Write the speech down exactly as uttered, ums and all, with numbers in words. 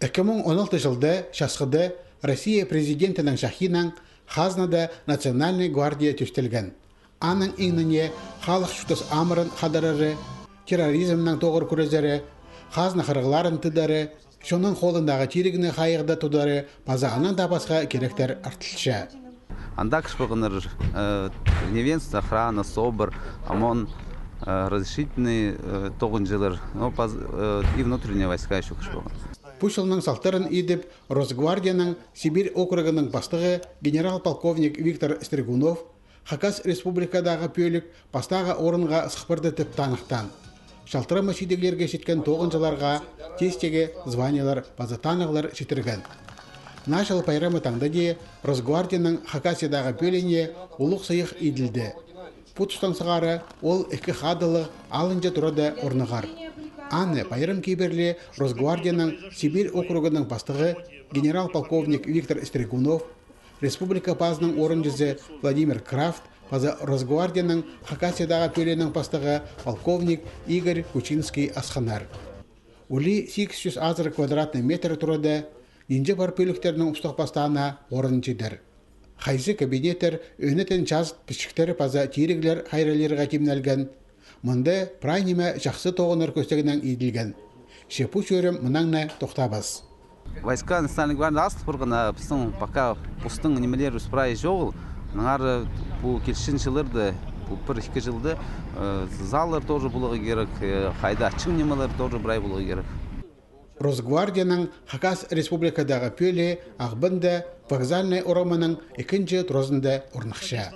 Ікі муң он алты чылда Часхыда Россия президентінің чахиинаң хазнада Национальный гвардия тӧстелген. Аның иңніне халых чуртас амырын хадарары, терроризмнең тоғыр кӱрезері, хазна хырығларын тыдары, чонның холындағы тирігні хайығда тудары паза аннаң даа пасха киректер артылча. Анда кірче полғаннар, э, вневедомственная охрана, СОБР, ОМОН, э, разрешительный, э, тоғынҷылар, но паз-, э, и внутренние войска ещё кірче полған. Пу чылның салтарын идіп, Росгвардияның Сибирь округының пастығы генерал-полковник Виктор Стригунов Хакас Республикадағы пӧлік пастағы орынға сых парды тіп таныхтаан. Чалтырама чидіглерге читкен тоғынҷыларға тестегі званиелер паза таныхтығлар читірген. Наа чыл пайрамы таңда дее Росгвардияның Хакасиядағы пӧлиине улуғ сыйых иділді. Пу тустаң сығара ол ікі хадылығ алынҷа турада орнығар. Аны пайрам кибірли Росгвардияның Сибирь округының пастығы генерал-полковник Виктор Стригунов, республика пазының орынҷызы Владимир Крафт паза Росгвардияның Хакасиядағы пӧлиинің пастығы полковник Игорь Кучинский асханнар. Улии сигіс чӱс азыра квадратный метр турада, нинҷе пар пӧліктернің устағ-пастаана орын читер. Хайзы кабинеттер ӧнетін чазыт пічіктер паза тиріглер хайраллирға тимнелген. Мында прай ниме чахсы тоғынар кӧстегінең иділген. Че пу чӧрім мынаң на тохтабас. Войска Национальной гвардии астығ парған, а пістің пока постың нимелерібіс прай чоғыл. Аннаңар пу килчең чылларда, пу пір-ікі чылда, э, заллар тоже поларға кирек, э, хайда ачың нимелер тоже прай поларға кирек. Росгвардияның Хакас Республикадағы пӧлии Ағбанда Вокзальный орамының ікінҷі туразында орныхча.